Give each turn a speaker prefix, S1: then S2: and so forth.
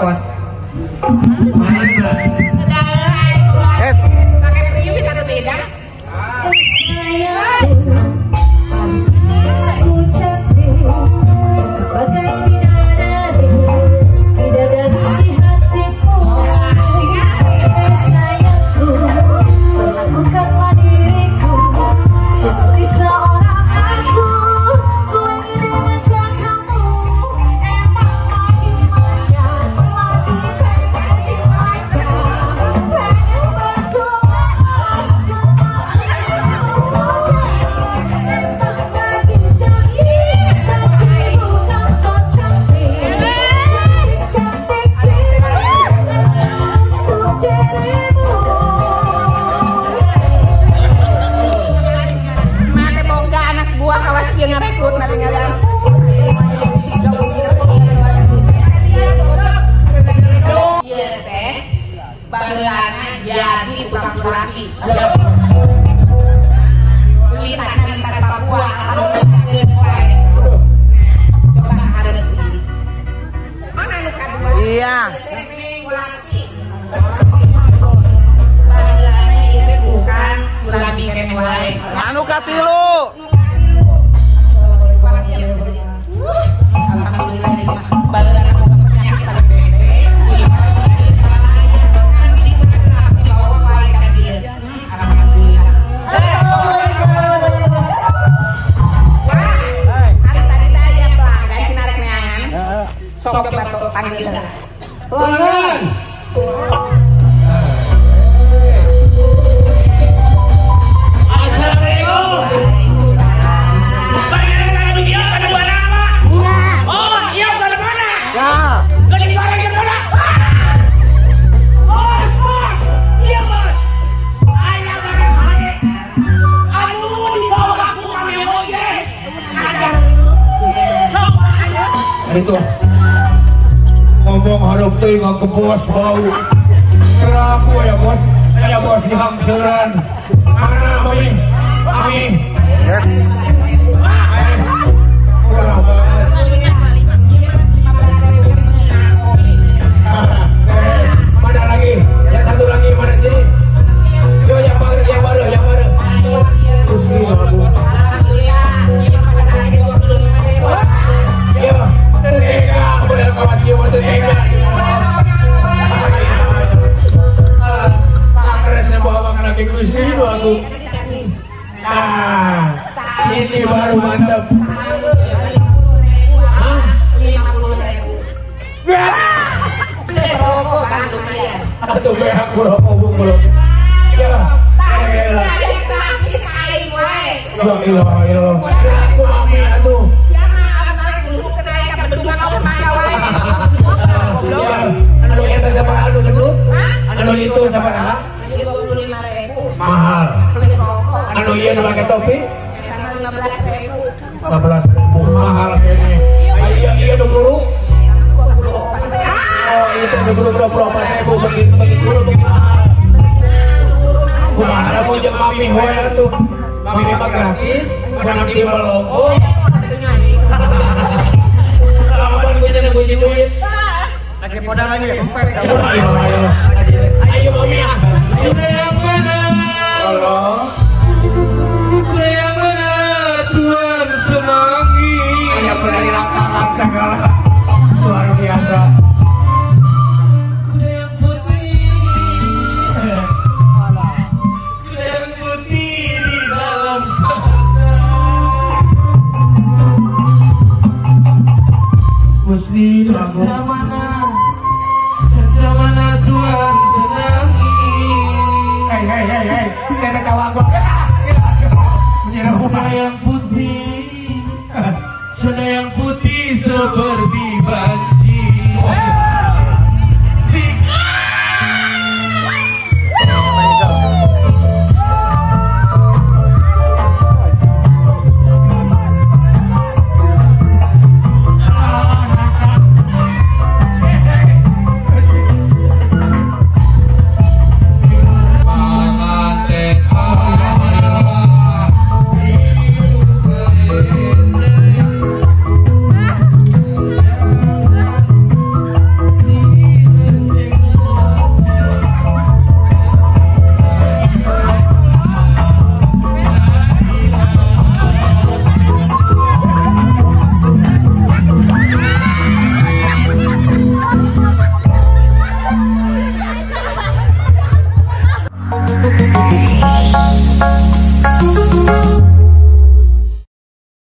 S1: copot. Mana?
S2: Yes.
S3: Pakai priuk kita beda.
S2: Iya. Anu katilu.
S1: Pelanggan.
S4: Assalamualaikum. Oh, iya pada mana?
S2: Ya.
S4: Bos, bos. Iya, bos. Ayah barang baik. Aduh, dibawa aku kami yes. Ada. Coba ayo.
S1: Itu. Ngomong harap teh nggak ke bos bau. Keraku ya bos, ya bos di hangsuran. Mana mami, mami. Murah banget. Mana lagi? Yang satu lagi mana sini? Yo yang baru, yang baru, yang baru. Gusti aku. Yo, tega, bener kawas ieu mah tega. Kangresnya bawa lagi Gusti aku. Nah, ini baru mantep. Hah? 50.000. Atau beak rokok bungkul. Ya, ya. Ya ilah ilah. Aku mami atuh. Anu eta sabaraha anu gendut? Anu itu sabaraha?
S3: 25.000.
S1: Mahal. Anu ieu nu make topi?
S3: 15.000.
S1: 15.000 mahal kene. Ieu ieu nu guru? Oh, itu nu guru 24.000 begitu begitu guru begitu mahal. Kumaha mun jeung mami we atuh. Mami mah gratis, menang timbal ongkoh. Lawan gue jangan kunci duit.
S2: Lagi podar lagi ya, kempet.
S1: Ayo mami ah.
S5: Kuda yang mana?
S1: Halo.
S5: Kuda yang mana Tuhan senangi?
S1: Ayo penari lapangan segala. Luar biasa.
S5: Kuda yang putih. Kuda yang putih di dalam kandang.
S1: Gusti
S5: Chandra mana? Chandra mana Tuhan senangi?
S1: Hei hei hei hei, tete cawang gua.
S5: Kuda yang putih, canda yang putih seperti